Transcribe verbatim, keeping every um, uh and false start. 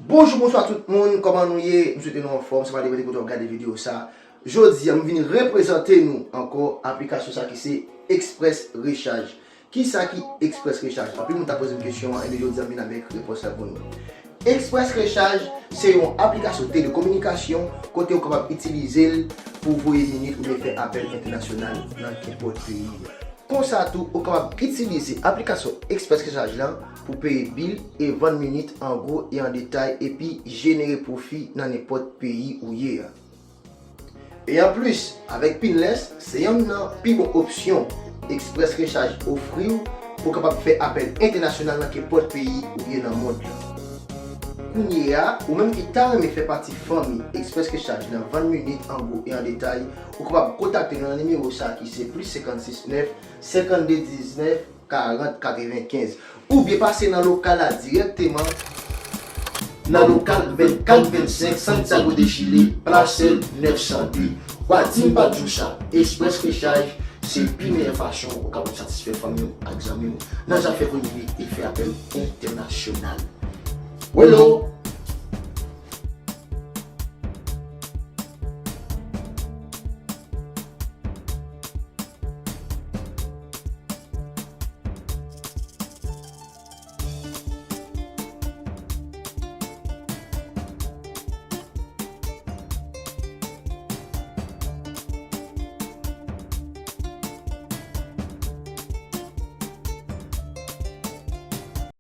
Bonjou, bonswa tout moun, kòman nou ye? M swete nou anfòm, se pa depann de kote w ap gade videyo sa. Jodi a, m vin reprezante nou ankò aplikasyon sa ki se Express Recharge. Kisa ki Express Recharge? Anpil moun ta poze m kesyon an, ebyen jodi a m vin avèk repons la pou nou. Express Recharge se yon aplikasyon telekominikasyon kote ou kapab itilize l pou voye minit oubyen fè apèl entènasyonal nan kenpòt peyi. Konsa tou, ou kapab itilize aplikasyon Express Recharge lan pou peye bil e vann minit an gwo e an detay epi jenere pwofi nan nenpòt peyi ou ye a. E anplis, avèk Pinless, se yonn nan pi bon opsyon Express Recharge ofri w pou w kapab fè apèl entènasyonal nan kenpòt peyi ou ye nan mond lan. Kounye a, ou menm ki ta renmen fè pati fanmi Express Recharge nan vann minit an gwo e an detay, ou kapab kontakte nou nan nimewo sa ki se plis senkannsis nèf, senkannde diznèf, karant katrevenkenz. Oubyen pase nan lokal la dirèkteman nan lokal vennkat vennsenk Santiago de Chile, Placer nèf san de. W a di m pa t di w sa, Express Recharge se pi meyè fason ou kapab satisfè fanmi w ak zanmi w nan zafè voye bil e fè apèl entènasyonal. Welo,